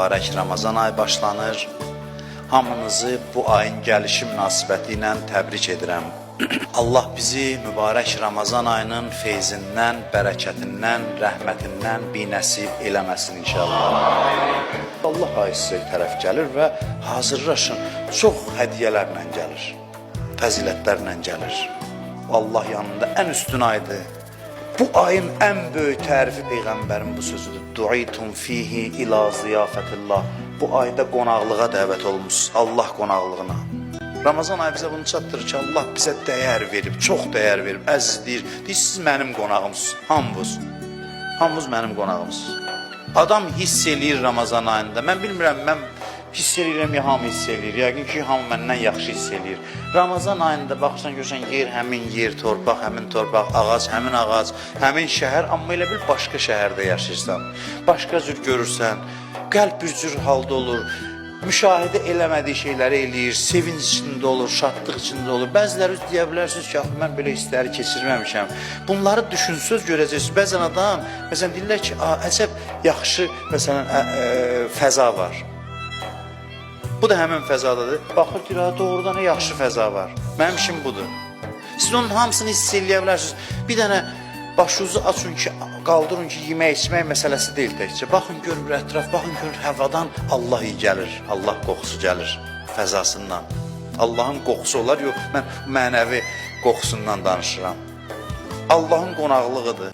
Mübarək Ramazan ayı başlanır. Hamınızı bu ayın gəlişi münasibəti ilə təbrik edirəm. Allah bizi mübarək Ramazan ayının feyzindən, bərəkətindən, rəhmətindən binəsib eləməsin inşallah. Allah ayı sizə tərəf gəlir və hazırlaşın. Çox hədiyyələrlə gəlir. Fəzilətlərlə gəlir. Allah yanında ən üstün aydır. Bu ayın ən böyük tərifi peyğəmbərin bu sözüdür. Duitum fihi ila ziyafətillah. Bu ayda qonaqlığa dəvət olunmusunuz. Allah qonaqlığına. Ramazan ayı bizə bunu çatdırır ki, Allah bizə dəyər verib, çox dəyər verib, əzizləyir. Deyir, siz mənim qonağımsınız, hamınız. Hamınız mənim qonağımsınız. Adam hiss eləyir Ramazan ayında. Mən bilmirəm, mən hiss eləyirəm ya hamı hiss eləyir. Yəqin ki, hamı məndən yaxşı hiss eləyir. Ramazan ayında baxırsan, görürsən yer həmin yer, torpaq həmin torpaq, ağac həmin ağac, həmin şəhər, amma elə bil başqa şəhərdə yaşayırsan. Başqa cür görürsən. Qəlb bir cür halda olur. Müşahidə eləmədiyi şeyləri eləyir, sevinc içində olur, şadlıq içində olur. Bəziləri deyə bilərsiniz ki, axı mən belə hissləri keçirməmişəm. Bunları düşünsöz görəcəksiniz. Bəzən adam, məsələn deyirlər ki, "A, əcəb yaxşı, məsələn, fəza var." Bu da həmin fəzadadır. Baxır deyir, "A, doğrudan da yaxşı fəza var. Mənim işim budur." Siz onun hamısını hiss eləyə bilərsiniz. Bir dənə başınızı açın ki, qaldırın ki, yemək içmək məsələsi deyil təkcə. Baxın görün bir ətraf, baxın görün havadan Allah iyi gəlir, Allah qoxusu gəlir fəzasından. Allahın qoxusu olar, yox, mən mənəvi qoxusundan danışıram. Allahın qonaqlığıdır.